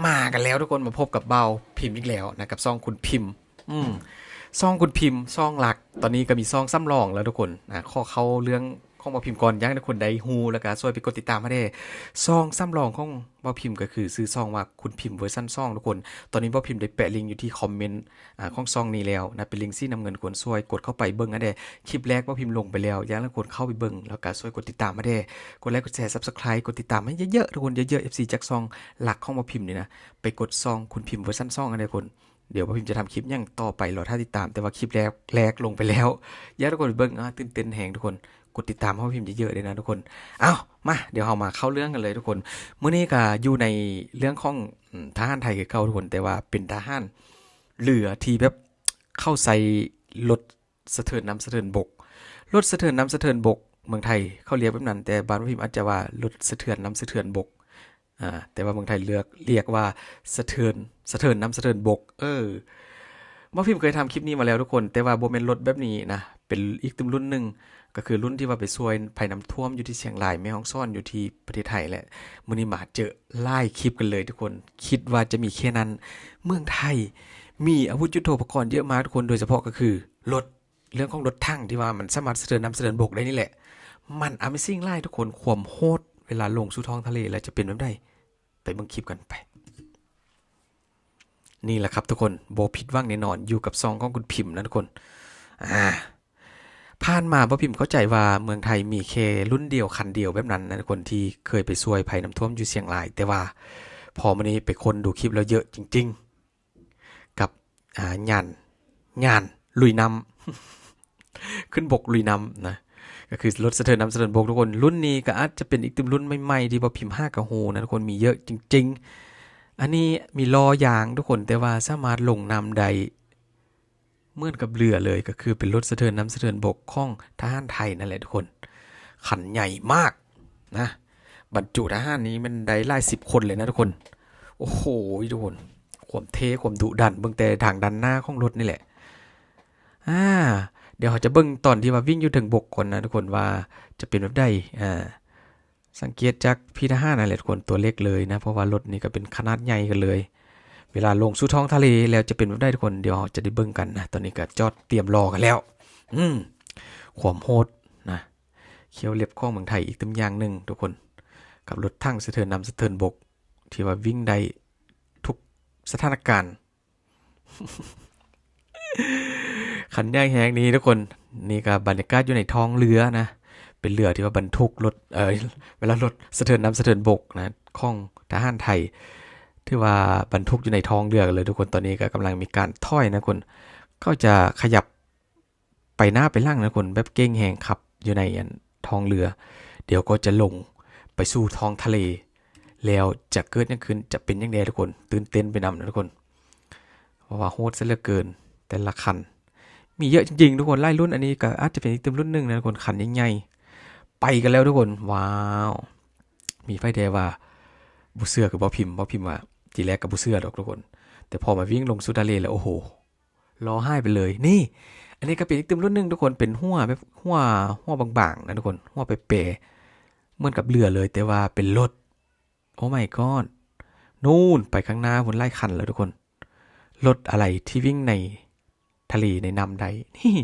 ມາກັນແລ້ວທຸກຄົນ ມາພົບກັບບ່າວພິມອີກແລ້ວນະ ກັບຊ່ອງຄຸນພິມ. ອືມ ຊ່ອງຄຸນພິມ ຊ່ອງຫຼັກ ຕອນນີ້ກໍມີຊ່ອງສຳລອງແລ້ວທຸກຄົນ. ອາ ຂໍເຂົ້າເລື່ອງຂອງບ່າວພິມກ່ອນ ຢາກໃຫ້ທຸກຄົນໄດ້ຮູ້ ແລ້ວກໍຊ່ວຍໄປກົດຕິດຕາມໃຫ້ແດ່. ຊ່ອງສຳລອງຂອງບ່າວພິມກໍຄືຊື່ຊ່ອງວ່າຄຸນພິມເວີຊັນສອງທຸກຄົນ. ຕອນນີ້ບ່າວພິມໄດ້ແປະລິ້ງຢູ່ທີ່ຄອມເມັນ ອາ ຂອງຊ່ອງນີ້ແລ້ວນະ ເປັນລິ້ງສີນ້ຳເງິນ ທຸກຄົນຊ່ວຍກົດເຂົ້າໄປເບິ່ງໃຫ້ແດ່. ຄລິບແລກບ່າວພິມລົງໄປແລ້ວ ຢາກໃຫ້ທຸກຄົນເຂົ້າໄປເບິ່ງ ແລ້ວກໍຊ່ວຍກົດຕິດຕາມໃຫ້ແດ່. ກົດໄລ ກົດແຊ Subscribe ກົດຕິດຕາມໃຫ້ເຍີະໆ ທຸກຄົນ ເຍີະໆ ເອັຟຊີ ຈາກຊ່ອງຫຼັກຂອງບ່າວພິມນີ້ນະ ໄປກົດຊ່ອງຄຸນພິມເວີຊັນສອງໃຫ້ແດ່ທຸກຄົນ. ດຽວບ່າວພິມຈະທຳຄລິບຫຍັງຕໍ່ໄປ ລໍຖ້າຕິດຕາມ. ແຕ່ວ່າຄລິບແລກ ແລກລົງໄປແລ້ວ ຢາກໃຫ້ທຸກຄົນໄປເບິ່ງ. ອາ ຕື່ນເຕັ້ນແຮງທຸກຄົນ ກົດຕິດຕາມບ່າວພິມເຍີະໆ ເດີນະທຸກຄົນ. ເອົ້າ ມາ ດຽວເຮົາມາເຂົ້າເລື່ອງກັນເລີຍທຸກຄົນ. ມື້ນີ້ກໍຢູ່ໃນເລື່ອງຂອງ ອາ ທະຫານໄທຄືເກົ່າທຸກຄົນ ແຕ່ວ່າເປັນທະຫານເຮືອທີ່ແບບເຂົ້າໃສ່ລົດສະເທີນນ້ຳສະເທີນບົກ. ລົດສະເທີນນ້ຳສະເທີນບົກ ເມືອງໄທເຂົາລຽກແບບນັ້ນ ແຕ່ບ້ານບ່າວພິມອາດຈະວ່າລົດສະເທືອນນ້ຳສະເທືອນບົກ. ອາ ແຕ່ວ່າເມືອງໄທເລືອກ ລຽກວ່າສະເທີນ ສະເທີນນ້ຳສະເທີນບົກ. ເອີ ບ່າວພິມເຄີຍທຳຄລິບນີ້ມາແລ້ວທຸກຄົນ ແຕ່ວ່າບໍ່ແມ່ນລົດແບບນີ້ນະ ເປັນອີກຕື່ມລຸ້ນໜຶ່ງ ກໍຄືລຸ້ນທີ່ວ່າໄປຊ່ວຍໄພນ້ຳຖ້ວມຢູ່ທີ່ຊຽງລາຍ ແມ່ຮ່ອງສອນ ຢູ່ທີ່ປະເທດໄທແຫຼະ. ມື້ນີ້ມາເຈີຫຼາຍຄລິບກັນເລີຍທຸກຄົນ ຄິດວ່າຈະມີແຄ່ນັ້ນ. ເມືອງໄທມີອາວຸດຍຸດໂທປະກອນເຍອະມາກທຸກຄົນ ໂດຍສະເພາະກໍຄືລົດ ເລື່ອງຂອງລົດຖັງທີ່ວ່າມັນສາມາດສະເທີນນ້ຳສະເທີນບົກໄດ້ນີ້ແຫຼະ ມັນ Amazing ຫຼາຍທຸກຄົນ. ຄວາມໂຫດເວລາລົງສູ່ທ້ອງທະເລແລ້ວຈະເປັນແບບໃດ ໄປເບິ່ງຄລິບກັນໄປ. ນີ້ແຫຼະຄັບທຸກຄົນ ບໍ່ຜິດຫວັງແນ່ນອນ ຢູ່ກັບຊ່ອງຂອງຄຸນພິມນະທຸກຄົນ. ອາ ຜ່ານມາບ່າວພິມເຂົ້າໃຈວ່າເມືອງໄທມີແຄ່ລຸ້ນດຽວຄັນດຽວແບບນັ້ນນະທຸກຄົນ ທີ່ເຄີຍໄປຊ່ວຍໄພນ້ຳຖ້ວມຢູ່ຊຽງລາຍ ແຕ່ວ່າພໍມື້ນີ້ໄປຄົ້ນດູຄລິບແລ້ວເຍອະຈິງໆ ກັບ ອາ ຍານ ຍານລຸຍນ້ຳ ຂຶ້ນບົກລຸຍນ້ຳນະ ກໍຄືລົດສະເທີນນ້ຳສະເທີນບົກທຸກຄົນ. ລຸ້ນນີ້ກໍອາດຈະເປັນອີກຕື່ມລຸ້ນໃໝ່ໆ ທີ່ບ່າວພິມຫາກໍຮູ້ນະທຸກຄົນ ມີເຍອະຈິງໆ. ອັນນີ້ມີລໍ້ຢາງທຸກຄົນ ແຕ່ວ່າສາມາດລົງນ້ຳໄດ້ເໝືອນກັບເຮືອເລີຍ ກໍຄືເປັນລົດສະເທີນນ້ຳສະເທີນບົກຂອງທະຫານໄທນັ້ນແຫຼະທຸກຄົນ. ຄັນໃຫຍ່ມາກນະ ບັນຈຸທະຫານນີ້ແມ່ນໄດ້ຫຼາຍສິບຄົນເລີຍນະທຸກຄົນ. ໂອ້ໂຫ ທຸກຄົນ ຄວາມເທ່ ຄວາມດຸດັນ ເບິ່ງແຕ່ທາງດ້ານໜ້າຂອງລົດນີ້ແຫຼະ. ອາ ດຽວເຮົາຈະເບິ່ງຕອນທີ່ວ່າວິ່ງຢູ່ເທິງບົກກ່ອນນະທຸກຄົນ ວ່າຈະເປັນແບບໃດ. ອາ ສັງເກດຈາກພີ່ທະຫານນັ້ນແຫຼະທຸກຄົນ ຕົວເລັກເລີຍນະ ເພາະວ່າລົດນີ້ກໍເປັນຂະໜາດໃຫຍ່ກັນເລີຍ. ເວລາລົງສູ່ທ້ອງທະເລແລ້ວຈະເປັນແບບໃດທຸກຄົນ ດຽວເຮົາຈະໄດ້ເບິ່ງກັນນະ. ຕອນນີ້ກໍຈອດຕຽມລໍກັນແລ້ວ. ອືມ ຄວາມໂຫດນະ ຂ້ຽວເລັບຂອງເມືອງໄທອີກຕົວຢ່າງໜຶ່ງທຸກຄົນ ກັບລົດຖັງສະເທີນນ້ຳສະເທີນບົກ ທີ່ວ່າວິ່ງໄດ້ທຸກສະຖານະການ. ຄັນໃຫຍ່ແຮງນີ້ທຸກຄົນ. ນີ້ກໍບັນຍາກາດຢູ່ໃນທ້ອງເຮືອນະ ເປັນເຮືອທີ່ວ່າບັນທຸກລົດ ເອີ ເວລາລົດສະເທີນນ້ຳສະເທີນບົກນະ ຂອງທະຫານໄທ ຖືວ່າບັນທຸກຢູ່ໃນທ້ອງເຮືອກັນເລີຍທຸກຄົນ. ຕອນນີ້ກໍກຳລັງມີການຖອຍນະທຸກຄົນ ເຂົາຈະຂະຫຍັບ ໄປໜ້າໄປຫຼັງນະທຸກຄົນ ແບບເກັ່ງແຮງ ຂັບຢູ່ໃນອັນທ້ອງເຮືອ. ດຽວກໍຈະລົງໄປສູ່ທ້ອງທະເລ ແລ້ວຈະເກີດຫຍັງຂຶ້ນ ຈະເປັນຫຍັງແດ່ທຸກຄົນ. ຕື່ນເຕັ້ນໄປນຳນະທຸກຄົນ ເພາະວ່າໂຫດຊະເຫຼືອເກີນ ແຕ່ລະຄັນ. ມີເຍອະຈິງໆທຸກຄົນ ຫຼາຍລຸ້ນ. ອັນນີ້ກໍອາດຈະເປັນອີກຕື່ມລຸ້ນໜຶ່ງນະທຸກຄົນ ຄັນໃຫຍ່ໆ. ໄປກັນແລ້ວທຸກຄົນ. ວ້າວ ມີໃຜແດ່ວ່າບໍ່ເຊື່ອຄືບ່າວພິມ. ບ່າວພິມວ່າ ທີແລກກໍບໍ່ເຊື່ອດອກທຸກຄົນ ແຕ່ພໍມາວິ່ງລົງສູ່ທະເລແລ້ວ ໂອ້ໂຫ ລໍ້ຫາຍໄປເລີຍ. ນີ້ ອັນນີ້ກໍເປັນອີກຕື່ມລຸ້ນໜຶ່ງທຸກຄົນ ເປັນຮົ້ວແບບຮົ້ວ ຮົ້ວບາງໆນະທຸກຄົນ ຮົ້ວແປໆ ເໝືອນກັບເຮືອເລີຍ ແຕ່ວ່າເປັນລົດ. Oh my god ນູ້ນ ໄປຂ້າງໜ້າພຸ້ນ ຫຼາຍຄັນແລ້ວທຸກຄົນ. ລົດອະໄລທີ່ວິ່ງໃນທະເລໃນນ້ຳໄດ້ ນີ້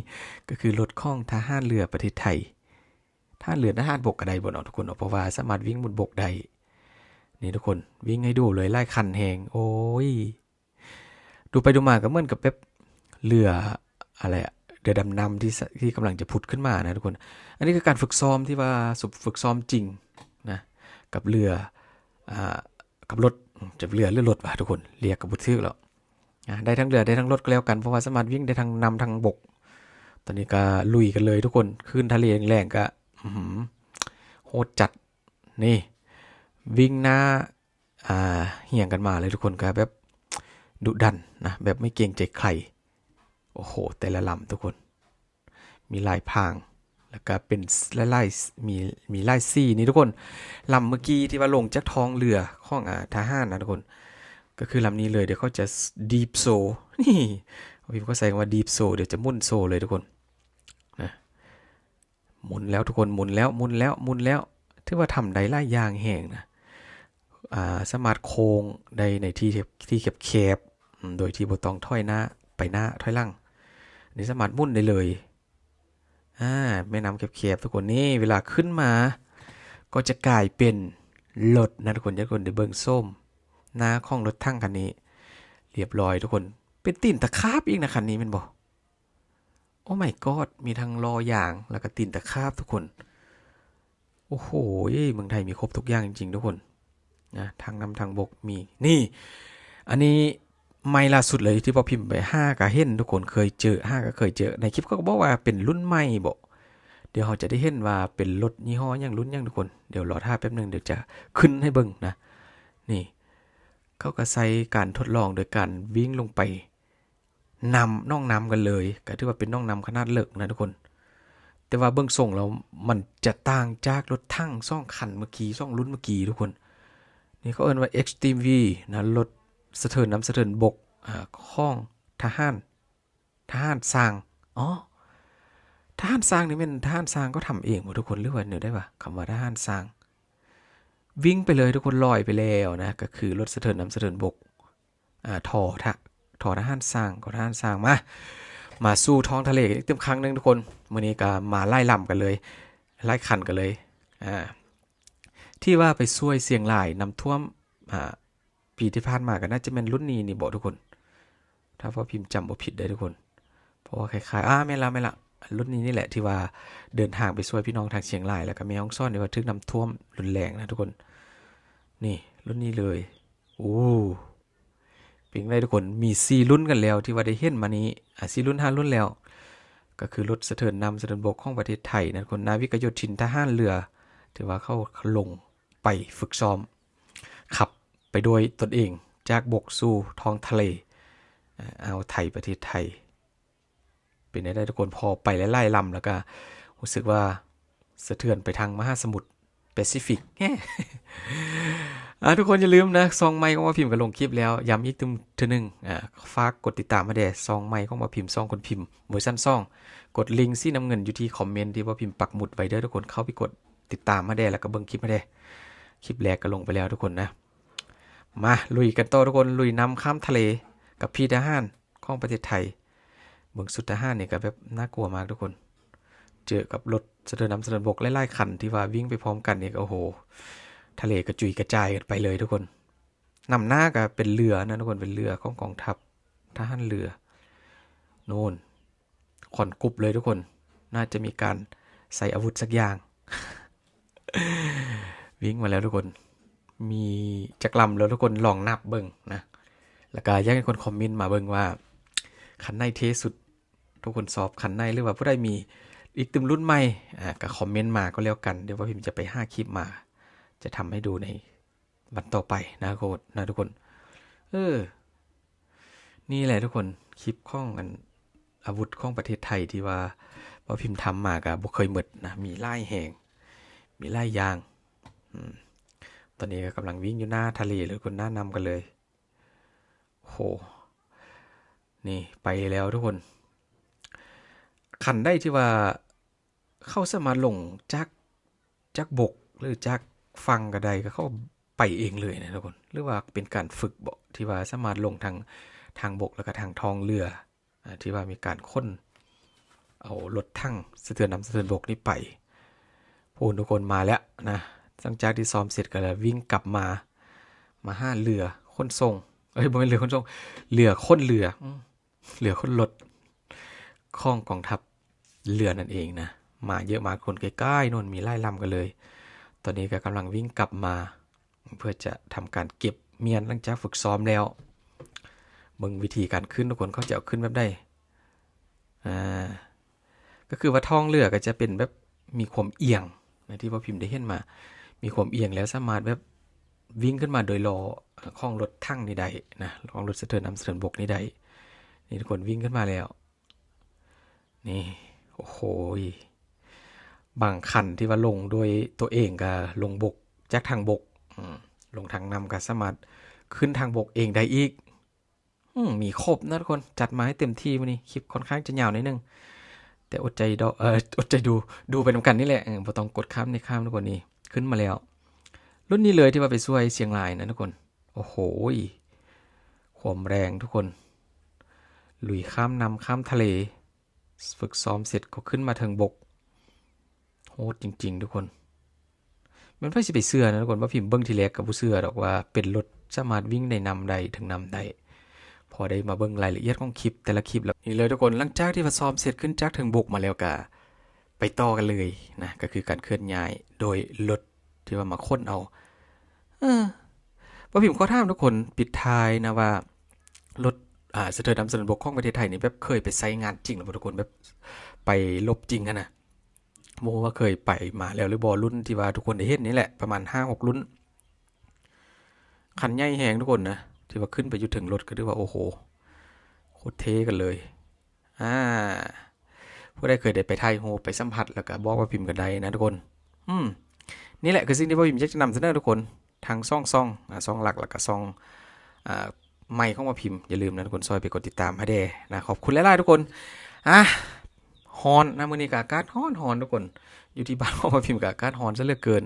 ກໍຄືລົດຂອງທະຫານເຮືອປະເທດໄທ. ທະຫານເຮືອ ທະຫານບົກກໍໄດ້ບໍ່ເນາະທຸກຄົນເນາະ ເພາະວ່າສາມາດວິ່ງບົນບົກໄດ້. ນີ້ທຸກຄົນ ວິ່ງໃຫ້ດູເລີຍ ຫຼາຍຄັນແຮງ. ໂອ້ຍ ດູໄປດູມາກໍເໝືອນກັບແບບເຮືອ ອະໄລອະ ເຮືອດຳນ້ຳທີ່ ທີ່ກຳລັງຈະຜຸດຂຶ້ນມານະທຸກຄົນ. ອັນນີ້ຄືການຝຶກຊ້ອມທີ່ວ່າຝຶກຊ້ອມຈິງນະ ກັບເຮືອ ອາ ກັບລົດ ຈະເຮືອຫຼືລົດວະທຸກຄົນ ລຽກກໍບໍ່ຖືກແລ້ວ. ອາ ໄດ້ທັງເຮືອໄດ້ທັງລົດກໍແລ້ວກັນ ເພາະວ່າສາມາດວິ່ງໄດ້ທັງນ້ຳທັງບົກ. ຕອນນີ້ກໍລຸຍກັນເລີຍທຸກຄົນ ຄື້ນທະເລແຮງໆ ກໍ ອືຫື ໂຫດຈັດ. ນີ້ ວິ່ງໜ້າ ອາ ຮຽງກັນມາເລີຍທຸກຄົນ ກໍແບບດຸດັນນະ ແບບໄມ່ເກງໃຈໃຄ. ໂອ້ໂຫ ແຕ່ລະລຳທຸກຄົນ ມີຫຼາຍພາງ ແລ້ວກໍເປັນຫຼາຍໆ ມີ ມີຫຼາຍສີນີ້ທຸກຄົນ. ລຳເມື່ອກີ້ທີ່ວ່າລົງຈາກທ້ອງເຮືອຂອງ ອາ ທະຫານນະທຸກຄົນ ກໍຄືລຳນີ້ເລີຍ. ດຽວເຂົາຈະ dip so ນີ້ ພີ່ມກໍໃສ່ຄຳວ່າ dip so ດຽວຈະໝຸນໂຊເລີຍທຸກຄົນນະ. ໝຸນແລ້ວທຸກຄົນ ໝຸນແລ້ວ ໝຸນແລ້ວ ໝຸນແລ້ວ. ຖືວ່າທຳໄດ້ຫຼາຍຢ່າງແຮງນະ. ອ່າ ສາມາດໂຄ້ງໄດ້ໃນທີ່ ທີ່ແຄບໆ ອາ ໂດຍທີ່ບໍ່ຕ້ອງຖອຍໜ້າໄປໜ້າຖອຍຫຼັງ. ອັນນີ້ສາມາດໝູນໄດ້ເລີຍ. ອາ ແມ່ນ້ຳແຄບໆ ທຸກຄົນ. ນີ້ເວລາຂຶ້ນມາກໍຈະກາຍເປັນລົດນະທຸກຄົນ. ຢາກໃຫ້ທຸກຄົນໄດ້ເບິ່ງໂສມໜ້າຂອງລົດຖັງຄັນນີ້. ລຽບຮ້ອຍທຸກຄົນ. ເປັນຕີນຕະຂາບອີກນະຄັນນີ້ແມ່ນບໍ່? Oh my god ມີທັງລໍ້ຢາງ ແລ້ວກໍຕີນຕະຂາບທຸກຄົນ. ໂອ້ໂຫ ເມືອງໄທມີຄົບທຸກຢ່າງຈິງໆ ທຸກຄົນນະ. ທາງນ້ຳທາງບົກມີ. ນີ້ ອັນນີ້ໃໝ່ລ່າສຸດເລີຍ ທີ່ບໍ່ພິມໄປຫາກໍເຫັນທຸກຄົນເຄີຍເຈີ ຫາກໍເຄີຍເຈີ. ໃນຄລິບເຂົາກໍບອກວ່າເປັນລຸ້ນໃໝ່ບໍ? ດຽວເຮົາຈະໄດ້ເຫັນວ່າເປັນລົດຍີ່ຫໍ້ຫຍັງ ລຸ້ນຫຍັງທຸກຄົນ. ດຽວລໍຖ້າແປັບໜຶ່ງ ດຽວຈະຂຶ້ນໃຫ້ເບິ່ງນະ. ນີ້ ເຂົາກໍໃຊ້ການທົດລອງໂດຍການວິ່ງລົງໄປ ນ້ຳ ໜອງນ້ຳກັນເລີຍ. ກໍຖືວ່າເປັນໜອງນ້ຳຂະໜາດເລິກນະທຸກຄົນ. ແຕ່ວ່າເບິ່ງຊົງແລ້ວມັນຈະຕ່າງຈາກລົດຖັງສອງຄັນເມື່ອກີ້ ສອງລຸ້ນເມື່ອກີ້ທຸກຄົນ. ນີ້ເຂົາເອີ້ນວ່າ Extreme V ນະ, ລົດສະເທີນນ້ຳສະເທີນບົກ ອາ ຂອງທະຫານ ທະຫານຊ້າງ. ອໍ ທະຫານຊ້າງນີ້ແມ່ນທະຫານຊ້າງເຂົາທຳເອງບໍ່ທຸກຄົນ ຫຼືວ່າແນວໃດວະ? ຄຳວ່າທະຫານຊ້າງ ວິ່ງໄປເລີຍທຸກຄົນ ລອຍໄປແລ້ວນະ. ກໍຄືລົດສະເທີນນ້ຳສະເທີນບົກ ອ່າ ທໍ່ທະ ທໍ່ທະຫານຊ້າງ ຂອງທະຫານຊ້າງ. ມາ ມາສູ່ທ້ອງທະເລອີກຕື່ມຄັ້ງໜຶ່ງທຸກຄົນ. ມື້ນີ້ກໍມາຫຼາຍລຳກັນເລີຍ ຫຼາຍຄັນກັນເລີຍ ອ່າ ທີ່ວ່າໄປຊ່ວຍຊຽງລາຍນ້ຳຖ້ວມ ອ່າ ປີທີ່ຜ່ານມາ ກໍໜ້າຈະແມ່ນລຸ້ນນີ້ນີ້ບໍທຸກຄົນ ຖ້າວ່າພິມຈຳບໍ່ຜິດເດີທຸກຄົນ. ເພາະວ່າຄ້າຍໆ ອ່າ ແມ່ນລະ ແມ່ນລະ ລຸ້ນນີ້ນີ້ແຫຼະ ທີ່ວ່າເດີນທາງໄປຊ່ວຍພີ່ນ້ອງທາງຊຽງລາຍ ແລ້ວກໍແມ່ຮ່ອງສອນ ທີ່ວ່າຖືກນ້ຳຖ້ວມຮຸນແຮງນະທຸກຄົນ. ນີ້ລຸ້ນນີ້ເລີຍ. ໂອ້ ເປັນໄງທຸກຄົນ ມີສີ່ລຸ້ນກັນແລ້ວທີ່ວ່າໄດ້ເຫັນມານີ້ ອ່າ ສີ່ລຸ້ນ ຫ້າລຸ້ນແລ້ວ. ກໍຄືລົດສະເທີນນ້ຳສະເທີນບົກຂອງປະເທດໄທນະທຸກຄົນ. ນາວິກະໂຍທິນທະຫານເຮືອ ທີ່ວ່າເຂົາລົງໄປຝຶກຊ້ອມ ຂັບໄປດ້ວຍຕົນເອງ ຈາກບົກສູ່ທ້ອງທະເລ ອ່າ ອ່າວໄທ ປະເທດໄທ. ເປັນໄດ້ທຸກຄົນ ພໍໄປຫຼາຍໆລຳ ແລ້ວກໍຮູ້ສຶກວ່າສະເທືອນໄປທາງມະຫາສະໝຸດ Pacific ແຮະ. ອ່າ ທຸກຄົນຢ່າລືມນະ ຊ່ອງໃໝ່ຂອງບ່າວພິມກໍລົງຄລິບແລ້ວ ຢ້ຳອີກເທື່ອໜຶ່ງ ອ່າ ຝາກກົດຕິດຕາມມາແດ່ ຊ່ອງໃໝ່ຂອງບ່າວພິມ ຊ່ອງຄົນພິມເວີຊັນສອງ. ກົດລິງສີນ້ຳເງິນຢູ່ທີ່ຄອມເມັນທີ່ບ່າວພິມປັກໝຸດໄວ້ເດີທຸກຄົນ ເຂົ້າໄປກົດຕິດຕາມມາແດ່ ແລ້ວກໍເບິ່ງຄລິບມາແດ່. ຄລິບແລກກໍລົງໄປແລ້ວທຸກຄົນນະ. ມາລຸຍກັນຕໍ່ທຸກຄົນ ລຸຍນ້ຳຂ້າມທະເລກັບພີ່ທະຫານ ຂອງປະເທດໄທ. ເບິ່ງຊຸດທະຫານນີ້ກໍແບບໜ້າກົວມາກທຸກຄົນ. ເຈີກັບລົດສະເທີນນ້ຳສະເທີນບົກຫຼາຍໆຄັນທີ່ວ່າວິ່ງໄປພ້ອມກັນນີ້ກໍ ໂອ້ໂຫ ທະເລກະຈຸຍກະຈາຍກັນໄປເລີຍທຸກຄົນ. ນຳໜ້າກໍເປັນເຮືອນະທຸກຄົນ ເປັນເຮືອຂອງກອງທັບ ທະຫານເຮືອ. ໂນ່ນ ຄວັນກຸບເລີຍທຸກຄົນ. ໜ້າຈະມີການໃຊ້ອາວຸດສັກຢ່າງ. ວິ່ງມາແລ້ວທຸກຄົນ. ມີຈັກລຳແລ້ວທຸກຄົນ ລອງນັບເບິ່ງນະ. ແລ້ວກໍຢາກໃຫ້ຄົນຄອມເມັນມາເບິ່ງວ່າຄັນໃດເທ່ສຸດ ທຸກຄົນຊອບຄັນໃດ ຫຼືວ່າຜູ້ໃດມີອີກຕື່ມລຸ້ນໃໝ່ ອ່າ ກໍຄອມເມັນມາກໍແລ້ວກັນ. ດຽວບ່າວພິມຈະໄປຫາຄລິບມາ ຈະທຳໃຫ້ດູໃນວັນຕໍ່ໄປນະ ນະທຸກຄົນ. ເອີ ນີ້ແຫຼະທຸກຄົນ ຄລິບຂອງອັນ ອາວຸດຂອງປະເທດໄທທີ່ວ່າບ່າວພິມທຳມາກໍບໍ່ເຄີຍໝົດນະ ມີຫຼາຍແຮງ ມີຫຼາຍຢ່າງ. ອືມ ຕອນນີ້ກໍກຳລັງວິ່ງຢູ່ໜ້າທະເລເລີຍທຸກຄົນ ໜ້ານ້ຳກັນເລີຍ. ໂຫ ນີ້ໄປແລ້ວທຸກຄົນ. ຄັນໃດທີ່ວ່າເຂົາສາມາດລົງຈາກ ຈາກບົກ ຫຼື ຈາກຝັ່ງກໍໄດ້ ກໍເຂົາໄປເອງເລີຍນະທຸກຄົນ. ຫຼືວ່າເປັນການຝຶກບໍ ທີ່ວ່າສາມາດລົງທັງທາງບົກ ແລ້ວກໍທາງທ້ອງເຮືອ ອ່າ ທີ່ວ່າມີການຂົນເອົາລົດຖັງສະເທືອນນ້ຳສະເທືອນບົກນີ້ໄປ. ໂອ້ ທຸກຄົນ ມາແລ້ວນະ. ຫຼັງຈາກທີ່ຊ້ອມເສັດກໍແລ້ວ ວິ່ງກັບມາ ມາຫາເຮືອຂົນສົ່ງ ເອີຍ ບໍ່ແມ່ນເຮືອຂົນສົ່ງ ເຮືອຂົນເຮືອ ອືມ ເຮືອຂົນລົດຂອງກອງທັບເຮືອນັ້ນເອງນະ. ມາເຢີະມາກ ຄົນໃກ້ໆໂນ່ນ ມີຫຼາຍລຳກັນເລີຍ. ຕອນນີ້ກໍກຳລັງວິ່ງກັບມາ ເພື່ອຈະທຳການເກັບມ້ຽນຫຼັງຈາກຝຶກຊ້ອມແລ້ວ. ເບິ່ງວິທີການຂຶ້ນທຸກຄົນ ເຂົາຈະເອົາຂຶ້ນແບບໃດ? ອ່າ ກໍຄືວ່າທ້ອງເຮືອກໍຈະເປັນແບບມີຄວາມອຽງນະ ທີ່ວ່າພິມໄດ້ເຫັນມາ ມີຄວາມອຽງ ແລ້ວສາມາດແບບວິ່ງຂຶ້ນມາໂດຍລໍ້ຂອງລົດຖັງນີ້ໄດ້ນະ ຂອງລົດສະເທີນນ້ຳສະເທີນບົກນີ້ໄດ້. ນີ້ທຸກຄົນ ວິ່ງຂຶ້ນມາແລ້ວ. ນີ້ ໂອ້ໂຫ ບາງຄັນທີ່ວ່າລົງດ້ວຍຕົວເອງກໍລົງບົກ ຈາກທາງບົກ ອືມ ລົງທາງນ້ຳກໍສາມາດຂຶ້ນທາງບົກເອງໄດ້ອີກ. ອືມ ມີຄົບນະທຸກຄົນ ຈັດມາໃຫ້ເຕັມທີ່ມື້ນີ້. ຄລິບຄ່ອນຂ້າງຈະຍາວໜ້ອຍໜຶ່ງ ແຕ່ອົດໃຈເດາະ ເອີ ອົດໃຈດູ ດູໄປນຳກັນນີ້ແຫຼະ ເອີ ບໍ່ຕ້ອງກົດຂ້າມນີ້ຂ້າມທຸກຄົນ. ນີ້ຂຶ້ນມາແລ້ວ ລຸ້ນນີ້ເລີຍທີ່ວ່າໄປຊ່ວຍຊຽງລາຍນະທຸກຄົນ. ໂອ້ໂຫ ຄວາມແຮງທຸກຄົນ ລຸຍຂ້າມນ້ຳຂ້າມທະເລ ຝຶກຊ້ອມເສັດກໍຂຶ້ນມາເທິງບົກ ໂຫດຈິງໆທຸກຄົນ. ແມ່ນໃຜຊິໄປເຊື່ອນະທຸກຄົນ ວ່າພິມເບິ່ງທີແລກກໍບໍ່ເຊື່ອດອກວ່າເປັນລົດສາມາດວິ່ງໃນນ້ຳໄດ້ ເທິງນ້ຳໄດ້ ພໍໄດ້ມາເບິ່ງລາຍລະອຽດຂອງຄລິບແຕ່ລະຄລິບແລ້ວ. ນີ້ເລີຍທຸກຄົນ ຫຼັງຈາກທີ່ວ່າຊ້ອມເສັດຂຶ້ນຈາກເທິງບົກມາແລ້ວ ກໍໄປຕໍ່ກັນເລີຍນະ ກໍຄືການເຄື່ອນຍ້າຍໂດຍລົດທີ່ວ່າມາຂົນເອົາ. ເອີ ບໍ່ພິມຂໍຖາມທຸກຄົນປິດທ້າຍນະວ່າ ລົດ ອ່າ ສະເຕີນຳສະເຕີນບົກຂອງປະເທດໄທນີ້ ແບບເຄີຍໄປໃຊ້ງານຈິງແລ້ວບໍ່ທຸກຄົນ ແບບໄປລົບຈິງຫັ້ນນະ? ບໍ່ຮູ້ວ່າເຄີຍໄປມາແລ້ວຫຼືບໍ່ ລຸ້ນທີ່ວ່າທຸກຄົນໄດ້ເຫັນນີ້ແຫຼະ ປະມານຫ້າຫົກລຸ້ນ ຄັນໃຫຍ່ແຮງທຸກຄົນນະ ທີ່ວ່າຂຶ້ນໄປຢູ່ເທິງລົດ ກໍຖືວ່າ ໂອ້ໂຫ ໂຄດເທ່ກັນເລີຍ. ອ່າ ຜູ້ໃດເຄີຍໄດ້ໄປຖ່າຍຮູບໄປສຳຜັດ ແລ້ວກໍບອກວ່າພິມກັນໄດ້ນະທຸກຄົນ. ອືມ ນີ້ແຫຼະຄືສິ່ງທີ່ວ່າພິມຢາກຈະນຳສະເໜີທຸກຄົນ ທັງສອງຊ່ອງ ອ່າ ຊ່ອງຫຼັກ ແລ້ວກໍຊ່ອງ ອ່າ ໃໝ່ຂອງວ່າພິມ. ຢ່າລືມນະທຸກຄົນ ຊ່ອຍໄປກົດຕິດຕາມໃຫ້ແດ່ນະ ຂອບຄຸນຫຼາຍໆທຸກຄົນ. ອ່າ ຮ້ອນນະ ມື້ນີ້ກໍອາກາດຮ້ອນໆທຸກຄົນ ຢູ່ທີ່ບ້ານຂອງວ່າພິມກໍອາກາດຮ້ອນຊະເຫຼືອເກີນ.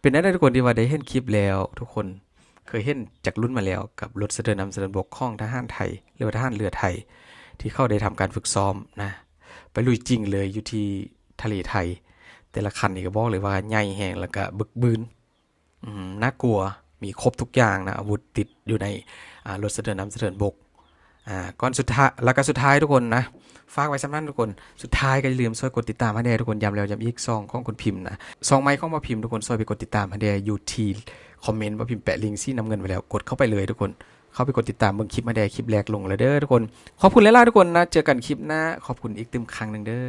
ເປັນແນວໃດທຸກຄົນທີ່ວ່າໄດ້ເຫັນຄລິບແລ້ວ ທຸກຄົນເຄີຍເຫັນຈັກລຸ້ນມາແລ້ວ ກັບລົດສະເຕີນຳສະເຕີນບົກຂອງທະຫານໄທ ຫຼືວ່າທະຫານເຮືອໄທ ທີ່ເຂົາໄດ້ທຳການຝຶກຊ້ອມນະ ໄປລຸຍຈິງເລີຍຢູ່ທີ່ທະເລໄທ. ແຕ່ລະຄັນນີ້ກໍບອກເລີຍວ່າໃຫຍ່ແຮງ ແລ້ວກໍບຶກບືນ ອືມ ໜ້າກົວ ມີຄົບທຸກຢ່າງນະ ອາວຸດຕິດຢູ່ໃນ ອ່າ ລົດສະເຕີນນ້ຳສະເຕີນບົກ. ອ່າ ກ່ອນສຸດທ້າຍ ແລ້ວກໍສຸດທ້າຍທຸກຄົນນະ ຝາກໄວ້ສ່ຳນັ້ນທຸກຄົນ. ສຸດທ້າຍກໍຢ່າລືມຊ່ອຍກົດຕິດຕາມໃຫ້ແດ່ທຸກຄົນ ຢ້ຳແລ້ວຢ້ຳອີກ ຊ່ອງຂອງຄຸນພິມນະ ຊ່ອງໃໝ່ຂອງບ່າວພິມ. ທຸກຄົນຊ່ອຍໄປກົດຕິດຕາມໃຫ້ແດ່ ຢູ່ທີ່ຄອມເມັນ ບ່າວພິມແປະລິງສີນ້ຳເງິນໄວ້ແລ້ວ ກົດເຂົ້າໄປເລີຍທຸກຄົນ ເຂົ້າໄປກົດຕິດຕາມເບິ່ງຄລິບໃຫ້ແດ່ ຄລິບແລກລົງແລ້ວເດີທຸກຄົນ. ຂອບຄຸນຫຼາຍໆທຸກຄົນນະ ເຈີກັນຄລິບໜ້າ ຂອບຄຸນອີກຕື່ມຄັ້ງໜຶ່ງເດີ.